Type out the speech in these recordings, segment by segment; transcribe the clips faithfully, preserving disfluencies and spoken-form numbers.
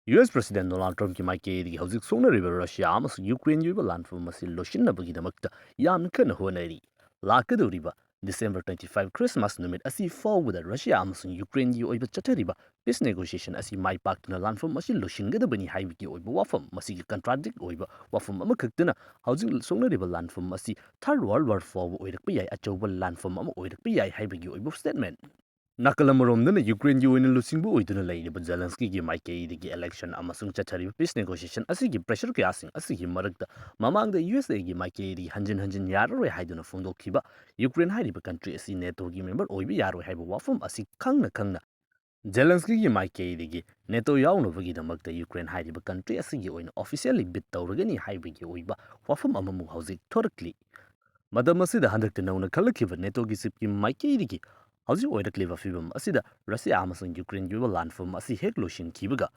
U S President Donald Trumpꯀꯤ ꯃꯥꯏꯀꯩꯗꯒꯤ ꯍꯧꯖꯤꯛ ꯁꯣꯛꯅꯔꯤꯕ Russia ꯑꯃꯁꯨꯡ ꯌꯨꯀ꯭ꯔꯦꯟꯒꯤ ꯑꯣꯏꯕ ꯂꯥꯟꯐꯝ ꯑꯁꯤ ꯂꯣꯏꯁꯤꯟꯅꯕꯒꯤꯗꯃꯛꯇ ꯌꯥꯝꯅ ꯀꯟꯅ ꯍꯣꯠꯅꯔꯤ꯫ ꯂꯥꯛꯀꯗꯧꯔꯤꯕ December twenty-five Christmas ꯅꯨꯃꯤꯠ ꯑꯁꯤ ꯐꯥꯎꯕꯗ ꯔꯁꯤꯌꯥ ꯑꯃꯁꯨꯡ ꯌꯨꯀ꯭ꯔꯦꯟꯒꯤ ꯑꯣꯏꯕ ꯆꯠꯊꯔꯤꯕ peace negotiation ꯑꯁꯤ ꯃꯥꯏ ꯄꯥꯛꯇꯨꯅ ꯂꯥꯟꯐꯝ ꯑꯁꯤ ꯂꯣꯏꯁꯤꯟꯒꯗꯕꯅꯤ ꯍꯥꯏꯕꯒꯤ ꯑꯣꯏꯕ ꯋꯥꯐꯝ, ꯃꯁꯤꯒꯤ contradict ꯑꯣꯏꯕ ꯋꯥꯐꯝ ꯑꯃꯈꯛꯇꯅ ꯍꯧꯖꯤꯛ ꯁꯣꯛꯅꯔꯤꯕ ꯂꯥꯟꯐꯝ ꯑꯁꯤ Third World War ꯐꯥꯎꯕ ꯑꯣꯏꯔꯛꯄ ꯌꯥꯏ, ꯑꯆꯧꯕ ꯂꯥꯟꯐꯝ ꯑꯃ ꯑꯣꯏꯔꯛꯄ ꯌꯥꯏ ꯍꯥꯏꯕꯒꯤ ꯑꯣꯏꯕ statement꯫ ꯅꯥꯀꯜ ꯑꯃꯔꯣꯝꯗꯅ ꯌꯨꯀ꯭ꯔꯦꯟꯒꯤ ꯑꯣꯏꯅ ꯂꯨꯆꯤꯡꯕ ꯑꯣꯏꯗꯨꯅ ꯂꯩꯔꯤꯕ ꯖꯦꯂꯦꯟꯁꯀꯤꯒꯤ ꯃꯥꯏꯀꯩꯗꯒꯤ election ꯑꯃꯁꯨꯡ ꯆꯠꯊꯔꯤꯕ peace negotiation ꯑꯁꯤꯒꯤ pressure ꯀꯌꯥꯁꯤꯡ ꯑꯁꯤꯒꯤ ꯃꯔꯛꯇ ꯃꯃꯥꯡꯗ ꯌꯨ ꯑꯦꯁ ꯑꯦꯒꯤ ꯃꯥꯏꯀꯩꯗꯒꯤ ꯍꯟꯖꯤꯟ ꯍꯟꯖꯤꯟ ꯌꯥꯔꯔꯣꯏ ꯍꯥꯏꯗꯨꯅ ꯐꯣꯡꯗꯣꯛꯈꯤꯕ ꯌꯨꯀ꯭ꯔꯦꯟ ꯍꯥꯏꯔꯤꯕ country ꯑꯁꯤ NATOꯒꯤ member ꯑꯣꯏꯕ ꯌꯥꯔꯣꯏ ꯍꯥꯏꯕ ꯋꯥꯐꯝ ꯑꯁꯤ ꯈꯪꯅ ꯈꯪꯅ ꯖꯦꯂꯦꯟꯁꯀꯤꯒꯤ ꯃꯥꯏꯀꯩꯗꯒꯤ NATO ꯌꯥꯎꯅꯕꯒꯤꯗꯃꯛꯇ ꯌꯨꯀ꯭ꯔꯦꯟ ꯍꯥꯏꯔꯤꯕ country ꯑꯁꯤꯒꯤ ꯑꯣꯏꯅ officially bid ꯇꯧꯔꯒꯅꯤ ꯍꯥꯏꯕꯒꯤ ꯑꯣꯏꯕ ꯋꯥꯐꯝ ꯑꯃꯃꯨꯛ ꯍꯧꯖꯤꯛ ꯊꯣꯔꯛꯂꯤ꯫ ꯃꯇꯝ ꯑꯁꯤꯗ ꯍꯟꯗꯛꯇ ꯅꯧꯅ ꯈꯜꯂꯛꯈꯤꯕ NATOꯒꯤ chiefꯀꯤ ꯃꯥꯏꯀꯩꯗꯒꯤ ꯍꯧꯖꯤꯛ ꯑꯣꯏꯔꯛꯂꯤꯕ ꯐꯤꯕꯝ ꯑꯁꯤꯗ ꯔꯁꯤꯌꯥ ꯑꯃꯁꯨꯡ ꯌꯨꯀ꯭ꯔꯦꯟꯒꯤ ꯑꯣꯏꯕ ꯂꯥꯟꯐꯝ ꯑꯁꯤ ꯍꯦꯛ ꯂꯣꯏꯁꯤꯟꯈꯤꯕꯒ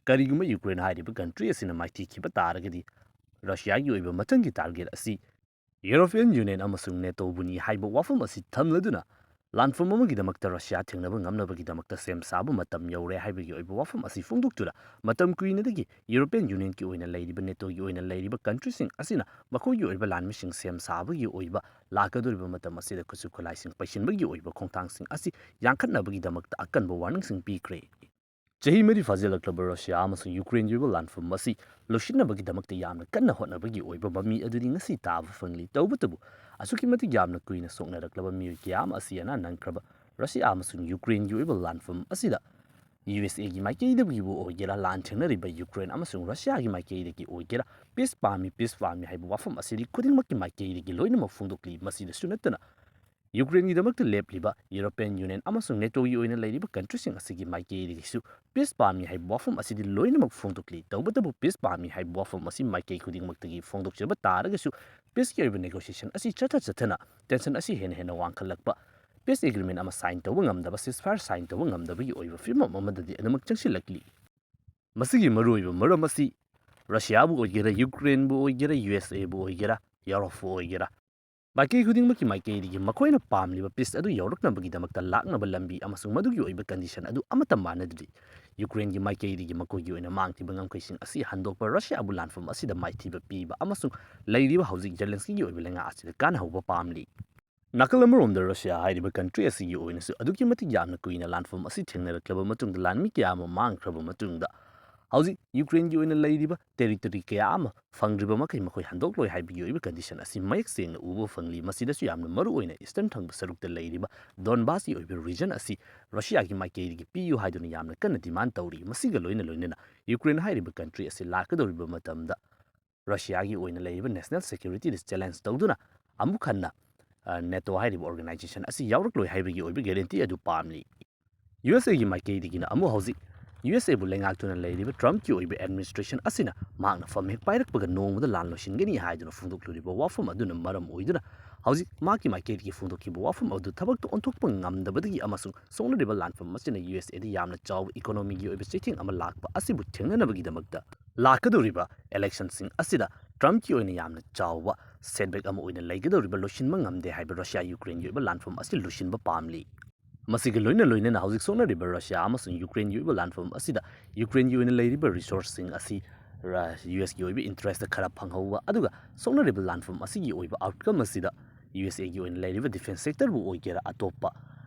ꯀꯔꯤꯒꯨꯝꯕ ꯌꯨꯀ꯭ꯔꯦꯟ ꯍꯥꯏꯔꯤꯕ country ꯑꯁꯤꯅ ꯃꯥꯏꯊꯤꯈꯤꯕ ꯇꯥꯔꯒꯗꯤ ꯔꯁꯤꯌꯥꯒꯤ ꯑꯣꯏꯕ ꯃꯊꯪꯒꯤ target ꯑꯁꯤ European Union ꯑꯃꯁꯨꯡ NATOꯕꯨꯅꯤ ꯍꯥꯏꯕ ꯋꯥꯐꯝ ꯑꯁꯤ ꯊꯝꯂꯗꯨꯅ ꯂꯥꯟꯐꯝ ꯑꯃꯒꯤꯗꯃꯛꯇ ꯔꯁꯤꯌꯥ ꯊꯦꯡꯅꯕ ꯉꯝꯅꯕꯒꯤꯗꯃꯛꯇ ꯁꯦꯝ ꯁꯥꯕ ꯃꯇꯝ ꯌꯧꯔꯦ ꯍꯥꯏꯕꯒꯤ ꯑꯣꯏꯕ ꯋꯥꯐꯝ ꯑꯁꯤ ꯐꯣꯡꯗꯣꯛꯇꯨꯅ ꯃꯇꯝ ꯀꯨꯏꯅꯗꯒꯤ European Unionꯒꯤ ꯑꯣꯏꯅ ꯂꯩꯔꯤꯕ NATOꯒꯤ ꯑꯣꯏꯅ ꯂꯩꯔꯤꯕ countryꯁꯤꯡ ꯑꯁꯤꯅ ꯃꯈꯣꯏꯒꯤ ꯑꯣꯏꯕ ꯂꯥꯟꯃꯤꯁꯤꯡ ꯁꯦꯝ ꯁꯥꯕꯒꯤ ꯑꯣꯏꯕ ꯂꯥꯛꯀꯗꯧꯔꯤꯕ ꯃꯇꯝ ꯑꯁꯤꯗ ꯈꯨꯠꯁꯨ ꯈꯨꯠꯂꯥꯏꯁꯤꯡ ꯄꯩꯁꯤꯟꯕꯒꯤ ꯑꯣꯏꯕ ꯈꯣꯡꯊꯥꯡꯁꯤꯡ ꯑꯁꯤ ꯌꯥꯡꯈꯠꯅꯕꯒꯤꯗꯃꯛꯇ ꯑꯀꯟꯕ warningꯁꯤꯡ ꯄꯤꯈ꯭ꯔꯦ꯫ ꯆꯍꯤ ꯃꯔꯤ ꯐꯥꯖꯤꯜꯂꯛꯂꯕ ꯔꯁꯤꯌꯥ ꯑꯃꯁꯨꯡ ꯌꯨꯀ꯭ꯔꯦꯟꯒꯤ ꯑꯣꯏꯕ ꯂꯥꯟꯐꯝ ꯑꯁꯤ ꯂꯣꯏꯁꯤꯟꯅꯕꯒꯤꯗꯃꯛꯇ ꯌꯥꯝꯅ ꯀꯟꯅ ꯍꯣꯠꯅꯕꯒꯤ ꯑꯣꯏꯕ ꯃꯃꯤ ꯑꯗꯨꯗꯤ ꯉꯁꯤ ꯇꯥꯕ ꯐꯪꯂꯤ꯫ ꯇꯧꯕꯇꯕꯨ ꯑꯁꯨꯛꯀꯤ ꯃꯇꯤꯛ ꯌꯥꯝꯅ ꯀꯨꯏꯅ ꯁꯣꯛꯅꯔꯛꯂꯕ ꯃꯤꯑꯣꯏ ꯀꯌꯥ ꯑꯃ ꯑꯁꯤ ꯑꯅꯥ ꯅꯪꯈ꯭ꯔꯕ ꯔꯁꯤꯌꯥ ꯑꯃꯁꯨꯡ ꯌꯨꯀ꯭ꯔꯦꯟꯒꯤ ꯑꯣꯏꯕ ꯂꯥꯟꯐꯝ ꯑꯁꯤꯗ ꯌꯨ ꯑꯦꯁ ꯑꯦꯒꯤ ꯃꯥꯏꯀꯩꯗꯒꯤꯕꯨ ꯑꯣꯏꯒꯦꯔꯥ, ꯂꯥꯟ ꯊꯦꯡꯅꯔꯤꯕ ꯌꯨꯀ꯭ꯔꯦꯟ ꯑꯃꯁꯨꯡ ꯔꯁꯤꯌꯥꯒꯤ ꯃꯥꯏꯀꯩꯗꯒꯤ ꯑꯣꯏꯒꯦꯔꯥ, peace ꯄꯥꯝꯃꯤ, peace ꯄꯥꯝꯃꯤ ꯍꯥꯏꯕ ꯋꯥꯐꯝ ꯑꯁꯤꯗꯤ ꯈꯨꯗꯤꯡꯃꯛꯀꯤ ꯃꯥꯏꯀꯩꯗꯒꯤ ꯂꯣꯏꯅꯃꯛ ꯐꯣꯡꯗꯣꯛꯂꯤ꯫ ꯃꯁꯤꯗꯁꯨ ꯅꯠꯇꯅ ꯌꯨꯀ꯭ꯔꯦꯟꯒꯤꯗꯃꯛꯇ ꯂꯦꯞꯂꯤꯕ European Union ꯑꯃꯁꯨꯡ NATOꯒꯤ ꯑꯣꯏꯅ ꯂꯩꯔꯤꯕ countryꯁꯤꯡ ꯑꯁꯤꯒꯤ ꯃꯥꯏꯀꯩꯗꯒꯤꯁꯨ peace ꯄꯥꯝꯃꯤ ꯍꯥꯏꯕ ꯋꯥꯐꯝ ꯑꯁꯤꯗꯤ ꯂꯣꯏꯅꯃꯛ ꯐꯣꯡꯗꯣꯛꯂꯤ꯫ ꯇꯧꯕꯇꯕꯨ peace ꯄꯥꯝꯃꯤ ꯍꯥꯏꯕ ꯋꯥꯐꯝ ꯑꯁꯤ ꯃꯥꯏꯀꯩ ꯈꯨꯗꯤꯡꯃꯛꯇꯒꯤ ꯐꯣꯡꯗꯣꯛꯆꯕ ꯇꯥꯔꯒꯁꯨ peaceꯀꯤ ꯑꯣꯏꯕ negotiation ꯑꯁꯤ ꯆꯠꯊ ꯆꯠꯊꯅ tension ꯑꯁꯤ ꯍꯦꯟꯅ ꯍꯦꯟꯅ ꯋꯥꯡꯈꯠꯂꯛꯄ, peace agreement ꯑꯃ sign ꯇꯧꯕ ꯉꯝꯗꯕ, ceasefire sign ꯇꯧꯕ ꯉꯝꯗꯕꯒꯤ ꯑꯣꯏꯕ ꯐꯤꯕꯝ ꯑꯃꯗꯗꯤ ꯑꯗꯨꯃꯛ ꯆꯪꯁꯤꯜꯂꯛꯂꯤ꯫ ꯃꯁꯤꯒꯤ ꯃꯔꯨꯑꯣꯏꯕ ꯃꯔꯝ ꯑꯁꯤ ꯔꯁꯤꯌꯥꯕꯨ ꯑꯣꯏꯒꯦꯔꯥ, ꯌꯨꯀ꯭ꯔꯦꯟꯕꯨ ꯑꯣꯏꯒꯦꯔꯥ, ꯌꯨ ꯑꯦꯁ ꯑꯦꯕꯨ ꯑꯣꯏꯒꯦꯔꯥ, ꯌꯨꯔꯣꯞꯄꯨ ꯑꯣꯏꯒꯦꯔꯥ, ꯃꯥꯏꯀꯩ ꯈꯨꯗꯤꯡꯃꯛꯀꯤ ꯃꯥꯏꯀꯩꯗꯒꯤ ꯃꯈꯣꯏꯅ ꯄꯥꯝꯂꯤꯕ ꯄꯤꯁ ꯑꯗꯨ ꯌꯧꯔꯛꯅꯕꯒꯤꯗꯃꯛꯇ ꯂꯥꯛꯅꯕ ꯂꯝꯕꯤ ꯑꯃꯁꯨꯡ ꯃꯗꯨꯒꯤ ꯑꯣꯏꯕ ꯀꯟꯗꯤꯁꯟ ꯑꯗꯨ ꯑꯃꯠꯇ ꯃꯥꯟꯅꯗ꯭ꯔꯤ꯫ ꯌꯨꯀ꯭ꯔꯦꯟꯒꯤ ꯃꯥꯏꯀꯩꯗꯒꯤ ꯃꯈꯣꯏꯒꯤ ꯑꯣꯏꯅ ꯃꯥꯡꯈꯤꯕ ꯉꯝꯈꯩꯁꯤꯡ ꯑꯁꯤ ꯍꯟꯗꯣꯛꯄ, ꯔꯁꯤꯌꯥꯕꯨ ꯂꯥꯟꯐꯝ ꯑꯁꯤꯗ ꯃꯥꯏꯊꯤꯕ ꯄꯤꯕ ꯑꯃꯁꯨꯡ ꯂꯩꯔꯤꯕ ꯍꯧꯖꯤꯛ ꯖꯦꯂꯦꯟꯁꯀꯤꯒꯤ ꯑꯣꯏꯕ ꯂꯩꯉꯥꯛ ꯑꯁꯤꯗ ꯀꯥꯟꯅꯍꯧꯕ ꯄꯥꯝꯂꯤ꯫ ꯅꯥꯀꯜ ꯑꯃꯔꯣꯝꯗ ꯔꯁꯤꯌꯥ ꯍꯥꯏꯔꯤꯕ ꯀꯟꯇ꯭ꯔꯤ ꯑꯁꯤꯒꯤ ꯑꯣꯏꯅꯁꯨ ꯑꯗꯨꯛꯀꯤ ꯃꯇꯤꯛ ꯌꯥꯝꯅ ꯀꯨꯏꯅ ꯂꯥꯟꯐꯝ ꯑꯁꯤ ꯊꯦꯡꯅꯔꯛꯂꯕ ꯃꯇꯨꯡꯗ, ꯂꯥꯟꯃꯤ ꯀꯌꯥ ꯑꯃ ꯃꯥꯡꯈ꯭ꯔꯕ ꯃꯇꯨꯡꯗ, ꯍꯧꯖꯤꯛ ꯌꯨꯀ꯭ꯔꯦꯟꯒꯤ ꯑꯣꯏꯅ ꯂꯩꯔꯤꯕ ꯇꯦꯔꯤꯇꯣꯔꯤ ꯀꯌꯥ ꯑꯃ ꯐꯪꯗ꯭ꯔꯤꯕ ꯃꯈꯩ ꯃꯈꯣꯏ ꯍꯟꯗꯣꯛꯂꯣꯏ ꯍꯥꯏꯕꯒꯤ ꯑꯣꯏꯕ ꯀꯟꯗꯤꯁꯟ ꯑꯁꯤ ꯃꯌꯦꯛ ꯁꯦꯡꯅ ꯎꯕ ꯐꯪꯂꯤ꯫ ꯃꯁꯤꯗꯁꯨ ꯌꯥꯝꯅ ꯃꯔꯨ ꯑꯣꯏꯅ ꯏꯁꯇꯔꯟ ꯊꯪꯕ ꯁꯔꯨꯛꯇ ꯂꯩꯔꯤꯕ ꯗꯣꯟꯕꯥꯁꯀꯤ ꯑꯣꯏꯕ ꯔꯤꯖꯟ ꯑꯁꯤ ꯔꯁꯤꯌꯥꯒꯤ ꯃꯥꯏꯀꯩꯗꯒꯤ ꯄꯤꯌꯨ ꯍꯥꯏꯗꯨꯅ ꯌꯥꯝꯅ ꯀꯟꯅ ꯗꯤꯃꯥꯟ ꯇꯧꯔꯤ꯫ ꯃꯁꯤꯒ ꯂꯣꯏꯅ ꯂꯣꯏꯅꯅ ꯌꯨꯀ꯭ꯔꯦꯟ ꯍꯥꯏꯔꯤꯕ ꯀꯟꯇ꯭ꯔꯤ ꯑꯁꯤ ꯂꯥꯛꯀꯗꯧꯔꯤꯕ ꯃꯇꯝꯗ ꯔꯁꯤꯌꯥꯒꯤ ꯑꯣꯏꯅ ꯂꯩꯔꯤꯕ ꯅꯦꯁꯅꯦꯜ ꯁꯦꯀ꯭ꯌꯨꯔꯤꯇꯤꯗ ꯆꯦꯂꯦꯟꯖ ꯇꯧꯗꯨꯅ ꯑꯃꯨꯛ ꯍꯟꯅ, ꯑ, ꯅꯦꯇꯣ ꯍꯥꯏꯔꯤꯕ ꯑꯣꯔꯒꯅꯥꯏꯖꯦꯁꯟ ꯑꯁꯤ ꯌꯥꯎꯔꯛꯂꯣꯏ ꯍꯥꯏꯕꯒꯤ ꯑꯣꯏꯕ ꯒꯦꯔꯦꯟꯇꯤ ꯑꯗꯨ ꯄꯥꯝꯂꯤ꯫ ꯌꯨ ꯑꯦꯁ ꯑꯦꯒꯤ ꯃꯥꯏꯀꯩꯗꯒꯤꯅ ꯑꯃꯨꯛ ꯍꯧꯖꯤꯛ ꯌꯨ ꯑꯦꯁ ꯑꯦꯕꯨ ꯂꯩꯉꯥꯛꯇꯨꯅ ꯂꯩꯔꯤꯕ ꯇ꯭ꯔꯝꯞꯀꯤ ꯑꯣꯏꯕ ꯑꯦꯗꯃꯤꯅꯤꯁꯇ꯭ꯔꯦꯁꯟ ꯑꯁꯤꯅ ꯃꯍꯥꯛꯅ ꯐꯝ ꯍꯦꯛ ꯄꯥꯏꯔꯛꯄꯒ ꯅꯣꯡꯃꯗ ꯂꯥꯟ ꯂꯣꯏꯁꯤꯟꯒꯅꯤ ꯍꯥꯏꯗꯨꯅ ꯐꯣꯡꯗꯣꯛꯂꯨꯔꯤꯕ ꯋꯥꯐꯝ ꯑꯗꯨꯅ ꯃꯔꯝ ꯑꯣꯏꯗꯨꯅ ꯍꯧꯖꯤꯛ ꯃꯍꯥꯛꯀꯤ ꯃꯥꯏꯀꯩꯗꯒꯤ ꯐꯣꯡꯗꯣꯛꯈꯤꯕ ꯋꯥꯐꯝ ꯑꯗꯨ ꯊꯕꯛꯇ ꯑꯣꯟꯊꯣꯛꯄ ꯉꯝꯗꯕꯗꯒꯤ ꯑꯃꯁꯨꯡ ꯁꯣꯛꯅꯔꯤꯕ ꯂꯥꯟꯐꯝ ꯑꯁꯤꯅ ꯌꯨ ꯑꯦꯁ ꯑꯦꯗ ꯌꯥꯝꯅ ꯆꯥꯎꯕ ꯏꯀꯣꯅꯣꯃꯤꯒꯤ ꯑꯣꯏꯕ ꯆꯩꯊꯦꯡ ꯑꯃ ꯂꯥꯛꯄ ꯑꯁꯤꯕꯨ ꯊꯦꯡꯅꯅꯕꯒꯤꯗꯃꯛꯇ ꯂꯥꯛꯀꯗꯧꯔꯤꯕ ꯏꯂꯦꯛꯁꯟꯁꯤꯡ ꯑꯁꯤꯗ ꯇ꯭ꯔꯝꯞꯀꯤ ꯑꯣꯏꯅ ꯌꯥꯝꯅ ꯆꯥꯎꯕ ꯁꯦꯠꯕꯦꯛ ꯑꯃ ꯑꯣꯏꯅ ꯂꯩꯒꯗꯧꯔꯤꯕ ꯂꯣꯏꯁꯤꯟꯕ ꯉꯝꯗꯦ ꯍꯥꯏꯕ ꯔꯁꯤꯌꯥ ꯌꯨꯀ꯭ꯔꯦꯟꯒꯤ ꯑꯣꯏꯕ ꯂꯥꯟꯐꯝ ꯑꯁꯤ ꯂꯣꯏꯁꯤꯟꯕ ꯄꯥꯝꯂꯤ꯫ ꯃꯁꯤꯒ ꯂꯣꯏꯅ ꯂꯣꯏꯅꯅ ꯍꯧꯖꯤꯛ ꯁꯣꯛꯅꯔꯤꯕ ꯔꯁꯤꯌꯥ ꯑꯃꯁꯨꯡ ꯌꯨꯀ꯭ꯔꯦꯟꯒꯤ ꯑꯣꯏꯕ ꯂꯥꯟꯐꯝ ꯑꯁꯤꯗ ꯌꯨꯀ꯭ꯔꯦꯟꯒꯤ ꯑꯣꯏꯅ ꯂꯩꯔꯤꯕ ꯔꯤꯁꯣꯔꯁꯁꯤꯡ ꯑꯁꯤ ꯔ-, ꯌꯨ ꯑꯦꯁꯀꯤ ꯑꯣꯏꯕ ꯏꯟꯇꯔꯦꯁꯇ ꯈꯔ ꯐꯪꯍꯧꯕ, ꯑꯗꯨꯒ ꯁꯣꯛꯅꯔꯤꯕ ꯂꯥꯟꯐꯝ ꯑꯁꯤꯒꯤ ꯑꯣꯏꯕ ꯑꯥꯎꯠꯀꯝ ꯑꯁꯤꯗ ꯌꯨ ꯑꯦꯁ ꯑꯦꯒꯤ ꯑꯣꯏꯅ ꯂꯩꯔꯤꯕ ꯗꯤꯐꯦꯟꯁ ꯁꯦꯛꯇꯔꯕꯨ ꯑꯣꯏꯒꯦꯔꯥ, ꯑꯇꯣꯞꯄ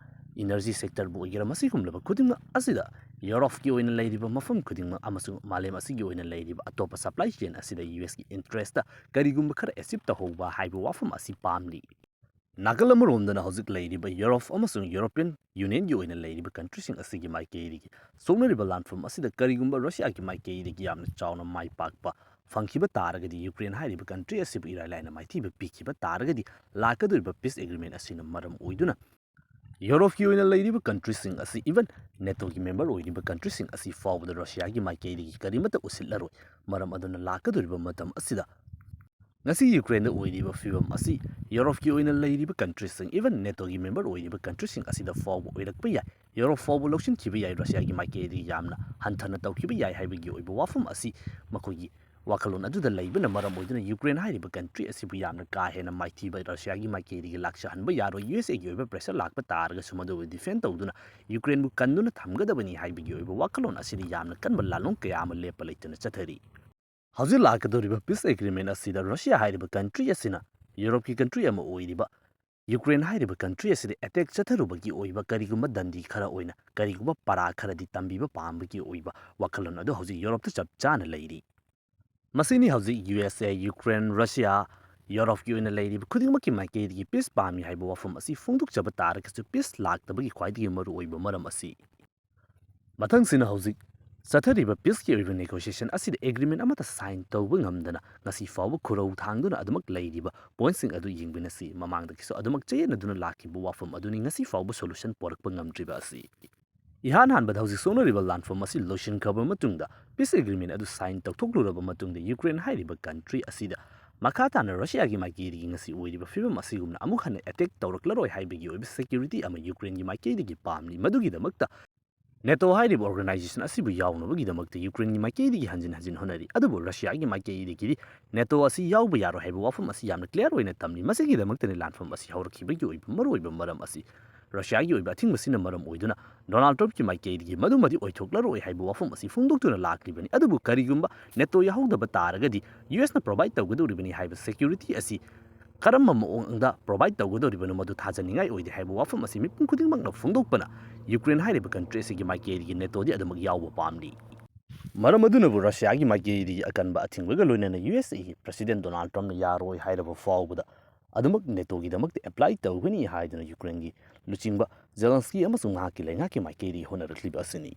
ꯏꯅꯔꯖꯤ ꯁꯦꯛꯇꯔꯕꯨ ꯑꯣꯏꯒꯦꯔꯥ, ꯃꯁꯤꯒꯨꯝꯂꯕ ꯈꯨꯗꯤꯡꯃꯛ ꯑꯁꯤꯗ ꯌꯨꯔꯣꯞꯀꯤ ꯑꯣꯏꯅ ꯂꯩꯔꯤꯕ ꯃꯐꯝ ꯈꯨꯗꯤꯡꯃꯛ ꯑꯃꯁꯨꯡ ꯃꯥꯂꯦꯝ ꯑꯁꯤꯒꯤ ꯑꯣꯏꯅ ꯂꯩꯔꯤꯕ ꯑꯇꯣꯞꯄ ꯁꯄ꯭ꯂꯥꯏ ꯆꯦꯟ ꯑꯁꯤꯗ ꯌꯨ ꯑꯦꯁꯀꯤ ꯏꯟꯇꯔꯦꯁꯇ ꯀꯔꯤꯒꯨꯝꯕ ꯈꯔ ꯑꯦꯆꯤꯞ ꯇꯧꯍꯧꯕ ꯍꯥꯏꯕ ꯋꯥꯐꯝ ꯑꯁꯤ ꯄꯥꯝꯂꯤ꯫ ꯅꯥꯀꯜ ꯑꯃꯔꯣꯝꯗꯅ ꯍꯧꯖꯤꯛ ꯂꯩꯔꯤꯕ ꯌꯨꯔꯣꯞ ꯑꯃꯁꯨꯡ ꯌꯨꯔꯣꯄꯤꯌꯟ ꯌꯨꯅꯤꯌꯟꯒꯤ ꯑꯣꯏꯅ ꯂꯩꯔꯤꯕ ꯀꯟꯇ꯭ꯔꯤꯁꯤꯡ ꯑꯁꯤꯒꯤ ꯃꯥꯏꯀꯩꯗꯒꯤ ꯁꯣꯛꯅꯔꯤꯕ ꯂꯥꯟꯐꯝ ꯑꯁꯤꯗ ꯀꯔꯤꯒꯨꯝꯕ ꯔꯁꯤꯌꯥꯒꯤ ꯃꯥꯏꯀꯩꯗꯒꯤ ꯌꯥꯝꯅ ꯆꯥꯎꯅ ꯃꯥꯏ ꯄꯥꯛꯄ ꯐꯪꯈꯤꯕ ꯇꯥꯔꯒꯗꯤ, ꯌꯨꯀ꯭ꯔꯦꯟ ꯍꯥꯏꯔꯤꯕ ꯀꯟꯇ꯭ꯔꯤ ꯑꯁꯤꯕꯨ ꯏꯔꯥꯏ ꯂꯥꯏꯅ ꯃꯥꯏꯊꯤꯕ ꯄꯤꯈꯤꯕ ꯇꯥꯔꯒꯗꯤ, ꯂꯥꯛꯀꯗꯧꯔꯤꯕ ꯄꯤꯁ ꯑꯦꯒ꯭ꯔꯤꯃꯦꯟ ꯑꯁꯤꯅ ꯃꯔꯝ ꯑꯣꯏꯗꯨꯅ ꯌꯨꯔꯣꯞꯀꯤ ꯑꯣꯏꯅ ꯂꯩꯔꯤꯕ ꯀꯟꯇ꯭ꯔꯤꯁꯤꯡ ꯑꯁꯤ, ꯏꯚꯟ ꯅꯦꯇꯣꯒꯤ ꯃꯦꯝꯕꯔ ꯑꯣꯏꯔꯤꯕ ꯀꯟꯇ꯭ꯔꯤꯁꯤꯡ ꯑꯁꯤ ꯐꯥꯎꯕꯗ ꯔꯁꯤꯌꯥꯒꯤ ꯃꯥꯏꯀꯩꯗꯒꯤ ꯀꯔꯤꯃꯠꯇ ꯎꯁꯤꯠꯂꯔꯣꯏ꯫ ꯃꯔꯝ ꯑꯗꯨꯅ ꯂꯥꯛꯀꯗꯧꯔꯤꯕ ꯃꯇꯝ ꯑꯁꯤꯗ ꯉꯁꯤ ꯌꯨꯀ꯭ꯔꯦꯟꯗ ꯑꯣꯏꯔꯤꯕ ꯐꯤꯕꯝ ꯑꯁꯤ ꯌꯨꯔꯣꯞꯀꯤ ꯑꯣꯏꯅ ꯂꯩꯔꯤꯕ ꯀꯟꯇ꯭ꯔꯤꯁꯤꯡ, ꯏꯚꯟ ꯅꯦꯇꯣꯒꯤ ꯃꯦꯝꯕꯔ ꯑꯣꯏꯔꯤꯕ ꯀꯟꯇ꯭ꯔꯤꯁꯤꯡ ꯑꯁꯤꯗ ꯐꯥꯎꯕ ꯑꯣꯏꯔꯛꯄ ꯌꯥꯏ꯫ ꯌꯨꯔꯣꯞ ꯐꯥꯎꯕ ꯂꯧꯁꯤꯟꯈꯤꯕ ꯌꯥꯏ, ꯔꯁꯤꯌꯥꯒꯤ ꯃꯥꯏꯀꯩꯗꯒꯤ ꯌꯥꯝꯅ ꯍꯟꯊꯅ ꯇꯧꯈꯤꯕ ꯌꯥꯏ ꯍꯥꯏꯕꯒꯤ ꯑꯣꯏꯕ ꯋꯥꯐꯝ ꯑꯁꯤ ꯃꯈꯣꯏꯒꯤ ꯋꯥꯈꯜꯂꯣꯟ ꯑꯗꯨꯗ ꯂꯩꯕꯅ ꯃꯔꯝ ꯑꯣꯏꯗꯨꯅ ꯌꯨꯀ꯭ꯔꯦꯟ ꯍꯥꯏꯔꯤꯕ ꯀꯟꯇ꯭ꯔꯤ ꯑꯁꯤꯕꯨ ꯌꯥꯝꯅ ꯀꯥ ꯍꯦꯟꯅ ꯃꯥꯏꯊꯤꯕ ꯔꯁꯤꯌꯥꯒꯤ ꯃꯥꯏꯀꯩꯗꯒꯤ ꯂꯥꯛꯆꯍꯟꯕ ꯌꯥꯔꯣꯏ꯫ ꯌꯨ ꯑꯦꯁ ꯑꯦꯒꯤ ꯑꯣꯏꯕ ꯄ꯭ꯔꯦꯁꯔ ꯂꯥꯛꯄ ꯇꯥꯔꯒꯁꯨ ꯃꯗꯨꯕꯨ ꯗꯤꯐꯦꯟ ꯇꯧꯗꯨꯅ ꯌꯨꯀ꯭ꯔꯦꯟꯕꯨ ꯀꯟꯗꯨꯅ ꯊꯝꯒꯗꯕꯅꯤ ꯍꯥꯏꯕꯒꯤ ꯑꯣꯏꯕ ꯋꯥꯈꯜꯂꯣꯟ ꯑꯁꯤꯗ ꯌꯥꯝꯅ ꯀꯟꯕ ꯂꯥꯂꯣꯡ ꯀꯌꯥ ꯑꯃ ꯂꯦꯞꯄ ꯂꯩꯇꯅ ꯆꯠꯊꯔꯤ꯫ ꯍꯧꯖꯤꯛ ꯂꯥꯛꯀꯗꯧꯔꯤꯕ ꯄꯤꯁ ꯑꯦꯒ꯭ꯔꯤꯃꯦꯟ ꯑꯁꯤꯗ ꯔꯁꯤꯌꯥ ꯍꯥꯏꯔꯤꯕ ꯀꯟꯇ꯭ꯔꯤ ꯑꯁꯤꯅ ꯌꯨꯔꯣꯞꯀꯤ ꯀꯟꯇ꯭ꯔꯤ ꯑꯃ ꯑꯣꯏꯔꯤꯕ ꯌꯨꯀ꯭ꯔꯦꯟ ꯍꯥꯏꯔꯤꯕ ꯀꯟꯇ꯭ꯔꯤ ꯑꯁꯤꯗ ꯑꯦꯇꯦꯛ ꯆꯠꯊꯔꯨꯕꯒꯤ ꯑꯣꯏꯕ ꯀꯔꯤꯒꯨꯝꯕ ꯗꯟꯗꯤ ꯈꯔ ꯑꯣꯏꯅ ꯀꯔꯤꯒꯨꯝꯕ ꯄꯔꯥ ꯈꯔꯗꯤ ꯇꯝꯕꯤꯕ ꯄꯥꯝꯕꯒꯤ ꯑꯣꯏꯕ ꯋꯥꯈꯜꯂꯣꯟ ꯑꯗꯨ ꯍꯧꯖꯤꯛ ꯌꯨꯔꯣꯞꯇ ꯆꯞ ꯆꯥꯅ ꯂꯩꯔꯤ꯫ ꯃꯁꯤꯅꯤ ꯍꯧꯖꯤꯛ ꯌꯨ ꯑꯦꯁ ꯑꯦ, ꯌꯨꯀ꯭ꯔꯦꯟ, ꯔꯁꯤꯌꯥ, ꯌꯨꯔꯣꯞꯀꯤ ꯑꯣꯏꯅ ꯂꯩꯔꯤꯕ ꯈꯨꯗꯤꯡꯃꯛꯀꯤ ꯃꯥꯏꯀꯩꯗꯒꯤ ꯄꯤꯁ ꯄꯥꯝꯃꯤ ꯍꯥꯏꯕ ꯋꯥꯐꯝ ꯑꯁꯤ ꯐꯣꯡꯗꯣꯛꯆꯕ ꯇꯥꯔꯒꯁꯨ ꯄꯤꯁ ꯂꯥꯛꯇꯕꯒꯤ ꯈ꯭ꯋꯥꯏꯗꯒꯤ ꯃꯔꯨꯑꯣꯏꯕ ꯃꯔꯝ ꯑꯁꯤ꯫ ꯃꯊꯪꯁꯤꯅ ꯍꯧꯖꯤꯛ ꯆꯠꯊꯔꯤꯕ ꯄꯤꯁꯀꯤ ꯑꯣꯏꯕ ꯅꯦꯒꯣꯁꯤꯌꯦꯁꯟ ꯑꯁꯤꯗ ꯑꯦꯒ꯭ꯔꯤꯃꯦꯟ ꯑꯃꯠꯇ ꯁꯥꯏꯟ ꯇꯧꯕ ꯉꯝꯗꯅ ꯉꯁꯤ ꯐꯥꯎꯕ ꯈꯨꯔꯧ ꯊꯥꯡꯗꯨꯅ ꯑꯗꯨꯃꯛ ꯂꯩꯔꯤꯕ ꯄꯣꯏꯟꯠꯁꯤꯡ ꯑꯗꯨ ꯌꯦꯡꯃꯤꯟꯅꯁꯤ꯫ ꯃꯃꯥꯡꯗꯒꯤꯁꯨ ꯑꯗꯨꯃꯛ ꯆꯌꯦꯠꯅꯗꯨꯅ ꯂꯥꯛꯈꯤꯕ ꯋꯥꯐꯝ ꯑꯗꯨꯅꯤ ꯉꯁꯤ ꯐꯥꯎꯕ ꯁꯣꯂꯨꯁꯟ ꯄꯣꯔꯛꯄ ꯉꯝꯗ꯭ꯔꯤꯕ ꯑꯁꯤ꯫ ꯏꯍꯥꯟ ꯍꯥꯟꯕꯗ ꯍꯧꯖꯤꯛ ꯁꯣꯛꯅꯔꯤꯕ ꯂꯥꯟꯐꯝ ꯑꯁꯤ ꯂꯣꯏꯁꯤꯟꯈ꯭ꯔꯕ ꯃꯇꯨꯡꯗ, ꯄꯤꯁ ꯑꯦꯒ꯭ꯔꯤꯃꯦꯟ ꯑꯗꯨ ꯁꯥꯏꯟ ꯇꯧꯊꯣꯛꯂꯨꯔꯕ ꯃꯇꯨꯡꯗ, ꯌꯨꯀ꯭ꯔꯦꯟ ꯍꯥꯏꯔꯤꯕ ꯀꯟꯇ꯭ꯔꯤ ꯑꯁꯤꯗ ꯃꯈꯥ ꯇꯥꯅ ꯔꯁꯤꯌꯥꯒꯤ ꯃꯥꯏꯀꯩꯗꯒꯤ ꯉꯁꯤ ꯑꯣꯏꯔꯤꯕ ꯐꯤꯕꯝ ꯑꯁꯤꯒꯨꯝꯅ ꯑꯃꯨꯛ ꯍꯟꯅ ꯑꯦꯇꯦꯛ ꯇꯧꯔꯛꯂꯔꯣꯏ ꯍꯥꯏꯕꯒꯤ ꯑꯣꯏꯕ ꯁꯦꯀ꯭ꯌꯨꯔꯤꯇꯤ ꯑꯃ ꯌꯨꯀ꯭ꯔꯦꯟꯒꯤ ꯃꯥꯏꯀꯩꯗꯒꯤ ꯄꯥꯝꯂꯤ꯫ ꯃꯗꯨꯒꯤꯗꯃꯛꯇ ꯅꯦꯇꯣ ꯍꯥꯏꯔꯤꯕ ꯑꯣꯔꯒꯅꯥꯏꯖꯦꯁꯟ ꯑꯁꯤꯕꯨ ꯌꯥꯎꯅꯕꯒꯤꯗꯃꯛꯇ ꯌꯨꯀ꯭ꯔꯦꯟꯒꯤ ꯃꯥꯏꯀꯩꯗꯒꯤ ꯍꯟꯖꯤꯟ ꯍꯟꯖꯤꯟ ꯍꯣꯠꯅꯔꯤ, ꯑꯗꯨꯕꯨ ꯔꯁꯤꯌꯥꯒꯤ ꯃꯥꯏꯀꯩꯗꯒꯤꯗꯤ ꯅꯦꯇꯣ ꯑꯁꯤ ꯌꯥꯎꯕ ꯌꯥꯔꯣꯏ ꯍꯥꯏꯕ ꯋꯥꯐꯝ ꯑꯁꯤ ꯌꯥꯝꯅ ꯀ꯭ꯂꯤꯌꯥꯔ ꯑꯣꯏꯅ ꯇꯝꯂꯤ꯫ ꯃꯁꯤꯒꯤꯗꯃꯛꯇꯅꯤ ꯂꯥꯟꯐꯝ ꯑꯁꯤ ꯍꯧꯔꯛꯈꯤꯕꯒꯤ ꯑꯣꯏꯕ ꯃꯔꯨꯑꯣꯏꯕ ꯃꯔꯝ ꯑꯁꯤ꯫ ꯔꯁꯤꯌꯥꯒꯤ ꯑꯣꯏꯕ ꯑꯊꯤꯡꯕꯁꯤꯅ ꯃꯔꯝ ꯑꯣꯏꯗꯨꯅ ꯗꯣꯅꯥꯜꯗ ꯇ꯭ꯔꯝꯞꯀꯤ ꯃꯥꯏꯀꯩꯗꯒꯤ ꯃꯗꯨꯃꯗꯤ ꯑꯣꯏꯊꯣꯛꯂꯔꯣꯏ ꯍꯥꯏꯕ ꯋꯥꯐꯝ ꯑꯁꯤ ꯐꯣꯡꯗꯣꯛꯇꯨꯅ ꯂꯥꯛꯂꯤꯕꯅꯤ꯫ ꯑꯗꯨꯕꯨ ꯀꯔꯤꯒꯨꯝꯕ ꯅꯦꯇꯣ ꯌꯥꯎꯍꯧꯗꯕ ꯇꯥꯔꯒꯗꯤ ꯌꯨ ꯑꯦꯁꯅ ꯄ꯭ꯔꯣꯚꯥꯏꯗ ꯇꯧꯒꯗꯧꯔꯤꯕꯅꯤ ꯍꯥꯏꯕ ꯁꯦꯀ꯭ꯌꯨꯔꯤꯇꯤ ꯑꯁꯤ ꯀꯔꯝꯕ ꯃꯑꯣꯡꯗ ꯄ꯭ꯔꯣꯚꯥꯏꯗ ꯇꯧꯒꯗꯧꯔꯤꯕꯅꯣ ꯃꯗꯨ ꯊꯥꯖꯅꯤꯡꯉꯥꯏ ꯑꯣꯏꯗꯦ ꯍꯥꯏꯕ ꯋꯥꯐꯝ ꯑꯁꯤ ꯃꯤꯄꯨꯝ ꯈꯨꯗꯤꯡꯃꯛꯅ ꯐꯣꯡꯗꯣꯛꯄꯅ ꯌꯨꯀ꯭ꯔꯦꯟ ꯍꯥꯏꯔꯤꯕ ꯀꯟꯇ꯭ꯔꯤ ꯑꯁꯤꯒꯤ ꯃꯥꯏꯀꯩꯗꯒꯤ ꯅꯦꯇꯣꯗꯤ ꯑꯗꯨꯃꯛ ꯌꯥꯎꯕ ꯄꯥꯝꯂꯤ꯫ ꯃꯔꯝ ꯑꯗꯨꯅꯕꯨ ꯔꯁꯤꯌꯥꯒꯤ ꯃꯥꯏꯀꯩꯗꯒꯤ ꯑꯀꯟꯕ ꯑꯊꯤꯡꯕꯒ ꯂꯣꯏꯅꯅ ꯌꯨ ꯑꯦꯁ ꯑꯦꯒꯤ ꯄ꯭ꯔꯁꯤꯗꯦꯟ ꯗꯣꯅꯥꯜꯗ ꯇ꯭ꯔꯝꯞꯅ ꯌꯥꯔꯣꯏ ꯍꯥꯏꯔꯕ ꯐꯥꯎꯕꯗ ꯑꯗꯨꯃꯛ ꯅꯦꯇꯣꯒꯤꯗꯃꯛꯇ ꯑꯦꯄ꯭ꯂꯥꯏ ꯇꯧꯒꯅꯤ ꯍꯥꯏꯗꯨꯅ ꯌꯨꯀ꯭ꯔꯦꯟꯒꯤ ꯂꯨꯆꯤꯡꯕ ꯖꯦꯂꯦꯟꯁꯀꯤ ꯑꯃꯁꯨꯡ ꯃꯍꯥꯛꯀꯤ ꯂꯩꯉꯥꯛꯀꯤ ꯃꯥꯏꯀꯩꯗꯒꯤ ꯍꯣꯠꯅꯔꯛꯂꯤꯕ ꯑꯁꯤꯅꯤ꯫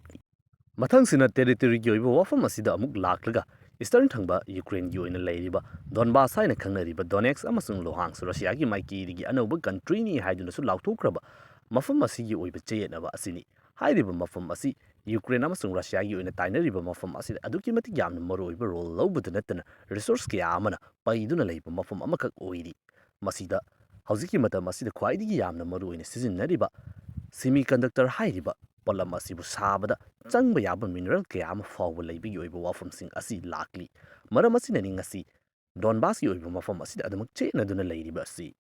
ꯃꯊꯪꯁꯤꯅ ꯇꯦꯔꯤꯇꯣꯔꯤꯒꯤ ꯑꯣꯏꯕ ꯋꯥꯐꯝ ꯑꯁꯤꯗ ꯑꯃꯨꯛ ꯂꯥꯛꯂꯒ, ꯏꯁꯇꯔꯟ ꯊꯪꯕ ꯌꯨꯀ꯭ꯔꯦꯟꯒꯤ ꯑꯣꯏꯅ ꯂꯩꯔꯤꯕ ꯗꯣꯟꯕꯥꯁ ꯍꯥꯏꯅ ꯈꯪꯅꯔꯤꯕ ꯗꯣꯅꯦꯠꯁ ꯑꯃꯁꯨꯡ ꯂꯨꯍꯥꯟꯁ ꯔꯁꯤꯌꯥꯒꯤ ꯃꯥꯏꯀꯩꯗꯒꯤ ꯑꯅꯧꯕ ꯀꯟꯇ꯭ꯔꯤꯅꯤ ꯍꯥꯏꯗꯨꯅꯁꯨ ꯂꯥꯎꯊꯣꯛꯈ꯭ꯔꯕ ꯃꯐꯝ ꯑꯁꯤꯒꯤ ꯑꯣꯏꯕ ꯆꯌꯦꯠꯅꯕ ꯑꯁꯤꯅꯤ꯫ ꯍꯥꯏꯔꯤꯕ ꯃꯐꯝ ꯑꯁꯤ ꯌꯨꯀ꯭ꯔꯦꯟ ꯑꯃꯁꯨꯡ ꯔꯁꯤꯌꯥꯒꯤ ꯑꯣꯏꯅ ꯇꯥꯏꯅꯔꯤꯕ ꯃꯐꯝ ꯑꯁꯤꯗ ꯑꯗꯨꯛꯀꯤ ꯃꯇꯤꯛ ꯌꯥꯝꯅ ꯃꯔꯨꯑꯣꯏꯕ ꯔꯣꯜ ꯂꯧꯕꯗ ꯅꯠꯇꯅ ꯔꯤꯁꯣꯔꯁ ꯀꯌꯥ ꯑꯃꯅ ꯄꯩꯗꯨꯅ ꯂꯩꯕ ꯃꯐꯝ ꯑꯃꯈꯛ ꯑꯣꯏꯔꯤ꯫ ꯃꯁꯤꯗ ꯍꯧꯖꯤꯛꯀꯤ ꯃꯇꯝ ꯑꯁꯤꯗ ꯈ꯭ꯋꯥꯏꯗꯒꯤ ꯌꯥꯝꯅ ꯃꯔꯨꯑꯣꯏꯅ ꯁꯤꯖꯤꯟꯅꯔꯤꯕ ꯁꯤꯃꯤ ꯀꯟꯗꯛꯇꯔ ꯍꯥꯏꯔꯤꯕ ꯄꯣꯠꯂꯝ ꯑꯁꯤꯕꯨ ꯁꯥꯕꯗ ꯆꯪꯕ ꯌꯥꯕ mineral ꯀꯌꯥ ꯑꯃ ꯐꯥꯎꯕ ꯂꯩꯕꯒꯤ ꯑꯣꯏꯕ ꯋꯥꯐꯝꯁꯤꯡ ꯑꯁꯤ ꯂꯥꯛꯂꯤ꯫ ꯃꯔꯝ ꯑꯁꯤꯅꯅꯤ ꯉꯁꯤ ꯗꯣꯟꯕꯥꯁꯀꯤ ꯑꯣꯏꯕ ꯃꯐꯝ ꯑꯁꯤꯗ ꯑꯗꯨꯃꯛ ꯆꯦꯠꯅꯗꯨꯅ ꯂꯩꯔꯤꯕ ꯑꯁꯤ꯫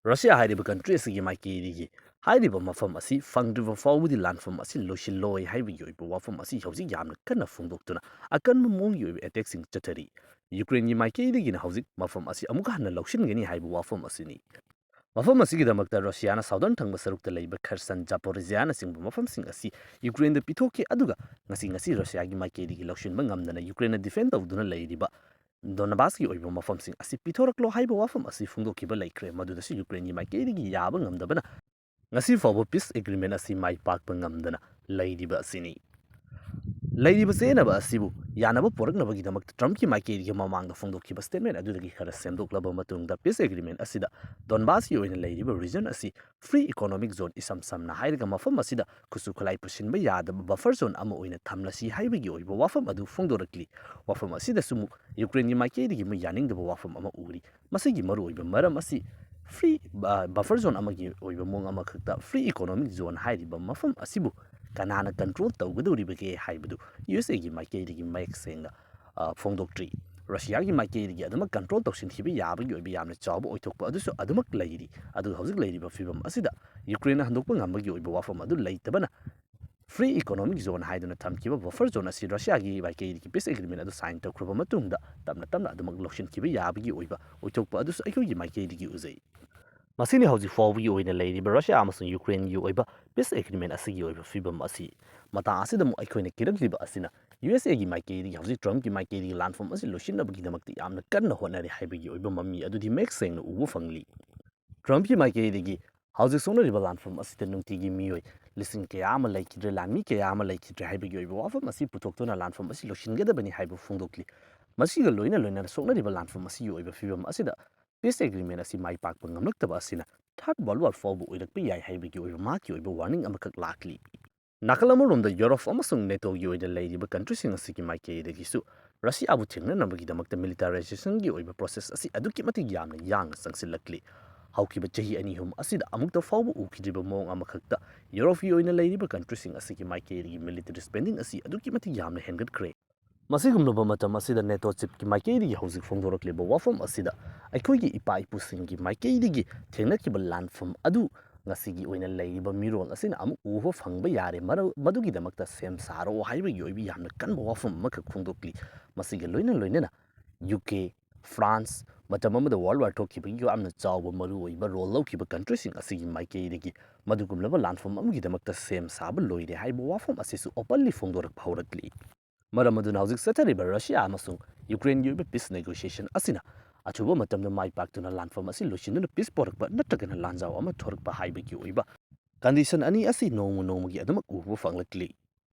ꯔꯁꯤꯌꯥ ꯍꯥꯏꯔꯤꯕ country ꯑꯁꯤꯒꯤ ꯃꯥꯏꯀꯩꯗꯒꯤ ꯍꯥꯏꯔꯤꯕ ꯃꯐꯝ ꯑꯁꯤ ꯐꯪꯗ꯭ꯔꯤꯕ ꯐꯥꯎꯕꯗꯤ ꯂꯥꯟꯐꯝ ꯑꯁꯤ ꯂꯣꯏꯁꯤꯜꯂꯣꯏ ꯍꯥꯏꯕꯒꯤ ꯑꯣꯏꯕ ꯋꯥꯐꯝ ꯑꯁꯤ ꯍꯧꯖꯤꯛ ꯌꯥꯝꯅ ꯀꯟꯅ ꯐꯣꯡꯗꯣꯛꯇꯨꯅ ꯑꯀꯟꯕ ꯃꯑꯣꯡꯒꯤ ꯑꯣꯏꯕ attackꯁꯤꯡ ꯆꯠꯊꯔꯤ꯫ ꯌꯨꯀ꯭ꯔꯦꯟꯒꯤ ꯃꯥꯏꯀꯩꯗꯒꯤꯅ ꯍꯧꯖꯤꯛ ꯃꯐꯝ ꯑꯁꯤ ꯑꯃꯨꯛ ꯍꯟꯅ ꯂꯧꯁꯤꯟꯒꯅꯤ ꯍꯥꯏꯕ ꯋꯥꯐꯝ ꯑꯁꯤꯅꯤ꯫ ꯃꯐꯝ ꯑꯁꯤꯒꯤꯗꯃꯛꯇ ꯔꯁꯤꯌꯥꯅ southern ꯊꯪꯕ ꯁꯔꯨꯛꯇ ꯂꯩꯕ ꯈꯔꯁꯟ, ꯖꯥꯄꯣꯔꯤꯖꯤꯌꯥꯅꯆꯤꯡꯕ ꯃꯐꯝꯁꯤꯡ ꯑꯁꯤ ꯌꯨꯀ꯭ꯔꯦꯟꯗ ꯄꯤꯊꯣꯛꯈꯤ, ꯑꯗꯨꯒ ꯉꯁꯤ, ꯉꯁꯤ ꯔꯁꯤꯌꯥꯒꯤ ꯃꯥꯏꯀꯩꯗꯒꯤ ꯂꯧꯁꯤꯟꯕ ꯉꯝꯗꯅ ꯌꯨꯀ꯭ꯔꯦꯟꯅ defend ꯇꯧꯗꯨꯅ ꯂꯩꯔꯤꯕ ꯗꯣꯟꯕꯥꯁꯀꯤ ꯑꯣꯏꯕ ꯃꯐꯝꯁꯤꯡ ꯑꯁꯤ ꯄꯤꯊꯣꯔꯛꯂꯣ ꯍꯥꯏꯕ ꯋꯥꯐꯝ ꯑꯁꯤ ꯐꯣꯡꯗꯣꯛꯈꯤꯕ ꯂꯩꯈ꯭ꯔꯦ꯫ ꯃꯗꯨꯗꯁꯨ ꯌꯨꯀ꯭ꯔꯦꯟꯒꯤ ꯃꯥꯏꯀꯩꯗꯒꯤ ꯌꯥꯕ ꯉꯝꯗꯕꯅ ꯉꯁꯤ ꯐꯥꯎꯕ peace agreement ꯑꯁꯤ ꯃꯥꯏ ꯄꯥꯛꯄ ꯉꯝꯗꯅ ꯂꯩꯔꯤꯕ ꯑꯁꯤꯅꯤ꯫ ꯂꯩꯔꯤꯕ ꯆꯦꯟꯅꯕ ꯑꯁꯤꯕꯨ ꯌꯥꯅꯕ ꯄꯨꯔꯛꯅꯕꯒꯤꯗꯃꯛꯇ ꯇ꯭ꯔꯝꯞꯀꯤ ꯃꯥꯏꯀꯩꯗꯒꯤ ꯃꯃꯥꯡꯗ ꯐꯣꯡꯗꯣꯛꯈꯤꯕ statement ꯑꯗꯨꯗꯒꯤ ꯈꯔ ꯁꯦꯝꯗꯣꯛꯂꯕ ꯃꯇꯨꯡꯗ, peace agreement ꯑꯁꯤꯗ ꯗꯣꯟꯕꯥꯁꯀꯤ ꯑꯣꯏꯅ ꯂꯩꯔꯤꯕ region ꯑꯁꯤ free economic zone, ꯏꯁꯝ ꯁꯝꯅ ꯍꯥꯏꯔꯒ ꯃꯐꯝ ꯑꯁꯤꯗ ꯈꯨꯠꯁꯨ ꯈꯨꯠꯂꯥꯏ ꯄꯨꯁꯤꯟꯕ ꯌꯥꯗꯕ buffer zone ꯑꯃ ꯑꯣꯏꯅ ꯊꯝꯂꯁꯤ ꯍꯥꯏꯕꯒꯤ ꯑꯣꯏꯕ ꯋꯥꯐꯝ ꯑꯗꯨ ꯐꯣꯡꯗꯣꯔꯛꯂꯤ꯫ ꯋꯥꯐꯝ ꯑꯁꯤꯗꯁꯨ ꯑꯃꯨꯛ ꯌꯨꯀ꯭ꯔꯦꯟꯒꯤ ꯃꯥꯏꯀꯩꯗꯒꯤ ꯑꯃꯨꯛ ꯌꯥꯅꯤꯡꯗꯕ ꯋꯥꯐꯝ ꯑꯃ ꯎꯔꯤ꯫ ꯃꯁꯤꯒꯤ ꯃꯔꯨꯑꯣꯏꯕ ꯃꯔꯝ ꯑꯁꯤ free, ꯑ, buffer zone ꯑꯃꯒꯤ ꯑꯣꯏꯕ ꯃꯑꯣꯡ ꯑꯃꯈꯛꯇ free economic zone ꯍꯥꯏꯔꯤꯕ ꯃꯐꯝ ꯑꯁꯤꯕꯨ ꯀꯅꯥꯅ control ꯇꯧꯒꯗꯧꯔꯤꯕꯒꯦ ꯍꯥꯏꯕꯗꯨ ꯌꯨ ꯑꯦꯁ ꯑꯦꯒꯤ ꯃꯥꯏꯀꯩꯗꯒꯤ ꯃꯌꯦꯛ ꯁꯦꯡꯅ, ꯑ, ꯐꯣꯡꯗꯣꯛꯇ꯭ꯔꯤ꯫ ꯔꯁꯤꯌꯥꯒꯤ ꯃꯥꯏꯀꯩꯗꯒꯤ ꯑꯗꯨꯃꯛ control ꯇꯧꯁꯤꯟꯈꯤꯕ ꯌꯥꯕꯒꯤ ꯑꯣꯏꯕ ꯌꯥꯝꯅ ꯆꯥꯎꯕ ꯑꯣꯏꯊꯣꯛꯄ ꯑꯗꯨꯁꯨ ꯑꯗꯨꯃꯛ ꯂꯩꯔꯤ꯫ ꯑꯗꯨꯒ ꯍꯧꯖꯤꯛ ꯂꯩꯔꯤꯕ ꯐꯤꯕꯝ ꯑꯁꯤꯗ ꯌꯨꯀ꯭ꯔꯦꯟꯅ ꯍꯟꯗꯣꯛꯄ ꯉꯝꯕꯒꯤ ꯑꯣꯏꯕ ꯋꯥꯐꯝ ꯑꯗꯨ ꯂꯩꯇꯕꯅ, free economic zone ꯍꯥꯏꯗꯨꯅ ꯊꯝꯈꯤꯕ buffer zone ꯑꯁꯤ ꯔꯁꯤꯌꯥꯒꯤ ꯃꯥꯏꯀꯩꯗꯒꯤ peace agreement ꯑꯗꯨ sign ꯇꯧꯈ꯭ꯔꯕ ꯃꯇꯨꯡꯗ ꯇꯞꯅ ꯇꯞꯅ ꯑꯗꯨꯃꯛ ꯂꯧꯁꯤꯟꯈꯤꯕ ꯌꯥꯕꯒꯤ ꯑꯣꯏꯕ ꯑꯣꯏꯊꯣꯛꯄ ꯑꯗꯨꯁꯨ ꯑꯩꯈꯣꯏꯒꯤ ꯃꯥꯏꯀꯩꯗꯒꯤ ꯎꯖꯩ꯫ ꯃꯁꯤꯅꯤ ꯍꯧꯖꯤꯛ ꯐꯥꯎꯕꯒꯤ ꯑꯣꯏꯅ ꯂꯩꯔꯤꯕ ꯔꯁꯤꯌꯥ ꯑꯃꯁꯨꯡ ꯌꯨꯀ꯭ꯔꯦꯟꯒꯤ ꯑꯣꯏꯕ peace agreement ꯑꯁꯤꯒꯤ ꯑꯣꯏꯕ ꯐꯤꯕꯝ ꯑꯁꯤ꯫ ꯃꯇꯥꯡ ꯑꯁꯤꯗ ꯑꯃꯨꯛ ꯑꯩꯈꯣꯏꯅ ꯀꯤꯔꯛꯂꯤꯕ ꯑꯁꯤꯅ ꯌꯨ ꯑꯦꯁ ꯑꯦꯒꯤ ꯃꯥꯏꯀꯩꯗꯒꯤ ꯍꯧꯖꯤꯛ ꯇ꯭ꯔꯝꯞꯀꯤ ꯃꯥꯏꯀꯩꯗꯒꯤ ꯂꯥꯟꯐꯝ ꯑꯁꯤ ꯂꯣꯏꯁꯤꯟꯅꯕꯒꯤꯗꯃꯛꯇ ꯌꯥꯝꯅ ꯀꯟꯅ ꯍꯣꯠꯅꯔꯤ ꯍꯥꯏꯕꯒꯤ ꯑꯣꯏꯕ ꯃꯃꯤ ꯑꯗꯨꯗꯤ ꯃꯌꯦꯛ ꯁꯦꯡꯅ ꯎꯕ ꯐꯪꯂꯤ꯫ ꯇ꯭ꯔꯝꯞꯀꯤ ꯃꯥꯏꯀꯩꯗꯒꯤ ꯍꯧꯖꯤꯛ ꯁꯣꯛꯅꯔꯤꯕ ꯂꯥꯟꯐꯝ ꯑꯁꯤꯗ ꯅꯨꯡꯇꯤꯒꯤ ꯃꯤꯑꯣꯏ ꯂꯤꯁꯤꯡ ꯀꯌꯥ ꯑꯃ ꯂꯩꯈꯤꯗ꯭ꯔꯦ, ꯂꯥꯟꯃꯤ ꯀꯌꯥ ꯑꯃ ꯂꯩꯈꯤꯗ꯭ꯔꯦ ꯍꯥꯏꯕꯒꯤ ꯑꯣꯏꯕ ꯋꯥꯐꯝ ꯑꯁꯤ ꯄꯨꯊꯣꯛꯇꯨꯅ ꯂꯥꯟꯐꯝ ꯑꯁꯤ ꯂꯣꯏꯁꯤꯟꯒꯗꯕꯅꯤ ꯍꯥꯏꯕ ꯐꯣꯡꯗꯣꯛꯂꯤ꯫ ꯃꯁꯤꯒ ꯂꯣꯏꯅ ꯂꯣꯏꯅꯅ ꯁꯣꯛꯅꯔꯤꯕ ꯂꯥꯟꯐꯝ ꯑꯁꯤꯒꯤ ꯑꯣꯏꯕ ꯐꯤꯕꯝ ꯑꯁꯤꯗ peace agreement ꯑꯁꯤ ꯃꯥꯏ ꯄꯥꯛꯄ ꯉꯝꯂꯛꯇꯕ ꯑꯁꯤꯅ Third World War ꯐꯥꯎꯕ ꯑꯣꯏꯔꯛꯄ ꯌꯥꯏ ꯍꯥꯏꯕꯒꯤ ꯑꯣꯏꯕ ꯃꯍꯥꯛꯀꯤ ꯑꯣꯏꯕ warning ꯑꯃꯈꯛ ꯂꯥꯛꯂꯤ꯫ ꯅꯥꯀꯜ ꯑꯃꯔꯣꯝꯗ ꯌꯨꯔꯣꯞ ꯑꯃꯁꯨꯡ ꯅꯦꯇꯣꯒꯤ ꯑꯣꯏꯅ ꯂꯩꯔꯤꯕ countryꯁꯤꯡ ꯑꯁꯤꯒꯤ ꯃꯥꯏꯀꯩꯗꯒꯤꯁꯨ ꯔꯁꯤꯌꯥꯕꯨ ꯊꯦꯡꯅꯅꯕꯒꯤꯗꯃꯛꯇ militarizationꯒꯤ ꯑꯣꯏꯕ process ꯑꯁꯤ ꯑꯗꯨꯛꯀꯤ ꯃꯇꯤꯛ ꯌꯥꯝꯅ ꯌꯥꯡꯅ ꯆꯪꯁꯤꯜꯂꯛꯂꯤ꯫ ꯍꯧꯈꯤꯕ ꯆꯍꯤ ꯑꯅꯤ ꯑꯍꯨꯝ ꯑꯁꯤꯗ ꯑꯃꯨꯛꯇ ꯐꯥꯎꯕ ꯎꯈꯤꯗ꯭ꯔꯤꯕ ꯃꯑꯣꯡ ꯑꯃꯈꯛꯇ ꯌꯨꯔꯣꯞꯀꯤ ꯑꯣꯏꯅ ꯂꯩꯔꯤꯕ ꯀꯟꯇ꯭ꯔꯤꯁꯤꯡ ꯑꯁꯤꯒꯤ ꯃꯥꯏꯀꯩꯗꯒꯤ ꯃꯤꯂꯤꯇꯔꯤ ꯁ꯭ꯄꯦꯟꯗꯤꯡ ꯑꯁꯤ ꯑꯗꯨꯛꯀꯤ ꯃꯇꯤꯛ ꯌꯥꯝꯅ ꯍꯦꯟꯒꯠꯈ꯭ꯔꯦ꯫ ꯃꯁꯤꯒꯨꯝꯂꯕ ꯃꯇꯝ ꯑꯁꯤꯗ ꯅꯦꯇꯣ ꯆꯤꯞꯀꯤ ꯃꯥꯏꯀꯩꯗꯒꯤ ꯍꯧꯖꯤꯛ ꯐꯣꯡꯗꯣꯔꯛꯂꯤꯕ ꯋꯥꯐꯝ ꯑꯁꯤꯗ ꯑꯩꯈꯣꯏꯒꯤ ꯏꯄꯥ ꯏꯄꯨꯁꯤꯡꯒꯤ ꯃꯥꯏꯀꯩꯗꯒꯤ ꯊꯦꯡꯅꯈꯤꯕ ꯂꯥꯟꯐꯝ ꯑꯗꯨ ꯉꯁꯤꯒꯤ ꯑꯣꯏꯅ ꯂꯩꯔꯤꯕ ꯃꯤꯔꯣꯜ ꯑꯁꯤꯅ ꯑꯃꯨꯛ ꯎꯕ ꯐꯪꯕ ꯌꯥꯔꯦ꯫ ꯃꯔ-, ꯃꯗꯨꯒꯤꯗꯃꯛꯇ ꯁꯦꯝ ꯁꯥꯔꯣ ꯍꯥꯏꯕꯒꯤ ꯑꯣꯏꯕ ꯌꯥꯝꯅ ꯀꯟꯕ ꯋꯥꯐꯝ ꯑꯃꯈꯛ ꯐꯣꯡꯗꯣꯛꯂꯤ꯫ ꯃꯁꯤꯒ ꯂꯣꯏꯅ ꯂꯣꯏꯅꯅ ꯌꯨ ꯀꯦ, ꯐ꯭ꯔꯥꯟꯁ, ꯃꯇꯝ ꯑꯃꯗ ꯋꯥꯔꯜ ꯋꯥꯔ ꯊꯣꯛꯈꯤꯕꯒꯤ ꯌꯥꯝꯅ ꯆꯥꯎꯕ ꯃꯔꯨ ꯑꯣꯏꯕ ꯔꯣꯜ ꯂꯧꯈꯤꯕ ꯀꯟꯇ꯭ꯔꯤꯁꯤꯡ ꯑꯁꯤꯒꯤ ꯃꯥꯏꯀꯩꯗꯒꯤ ꯃꯗꯨꯒꯨꯝꯂꯕ ꯂꯥꯟꯐꯝ ꯑꯃꯒꯤꯗꯃꯛꯇ ꯁꯦꯝ ꯁꯥꯕ ꯂꯣꯏꯔꯦ ꯍꯥꯏꯕ ꯋꯥꯐꯝ ꯑꯁꯤꯁꯨ ꯑꯣꯄꯟꯂꯤ ꯐꯣꯡꯗꯣꯔꯛꯄ ꯍꯧꯔꯛꯂꯤ꯫ ꯃꯔꯝ ꯑꯗꯨꯅ ꯍꯧꯖꯤꯛ ꯆꯠꯊꯔꯤꯕ ꯔꯁꯤꯌꯥ ꯑꯃꯁꯨꯡ ꯌꯨꯀ꯭ꯔꯦꯟꯒꯤ ꯑꯣꯏꯕ ꯄꯤꯁ ꯅꯦꯒꯣꯁꯤꯌꯦꯁꯟ ꯑꯁꯤꯅ ꯑꯊꯨꯕ ꯃꯇꯝꯗ ꯃꯥꯏ ꯄꯥꯛꯇꯨꯅ ꯂꯥꯟꯐꯝ ꯑꯁꯤ ꯂꯣꯏꯁꯤꯟꯗꯨꯅ ꯄꯤꯁ ꯄꯣꯔꯛꯄ ꯅꯠꯇ꯭ꯔꯒꯅ ꯂꯥꯟꯖꯥꯎ ꯑꯃ ꯊꯣꯔꯛꯄ ꯍꯥꯏꯕꯒꯤ ꯑꯣꯏꯕ ꯀꯟꯗꯤꯁꯟ ꯑꯅꯤ ꯑꯁꯤ ꯅꯣꯡꯃ ꯅꯣꯡꯃꯒꯤ ꯑꯗꯨꯃꯛ ꯎꯕ ꯐꯪꯂꯛꯂꯤ꯫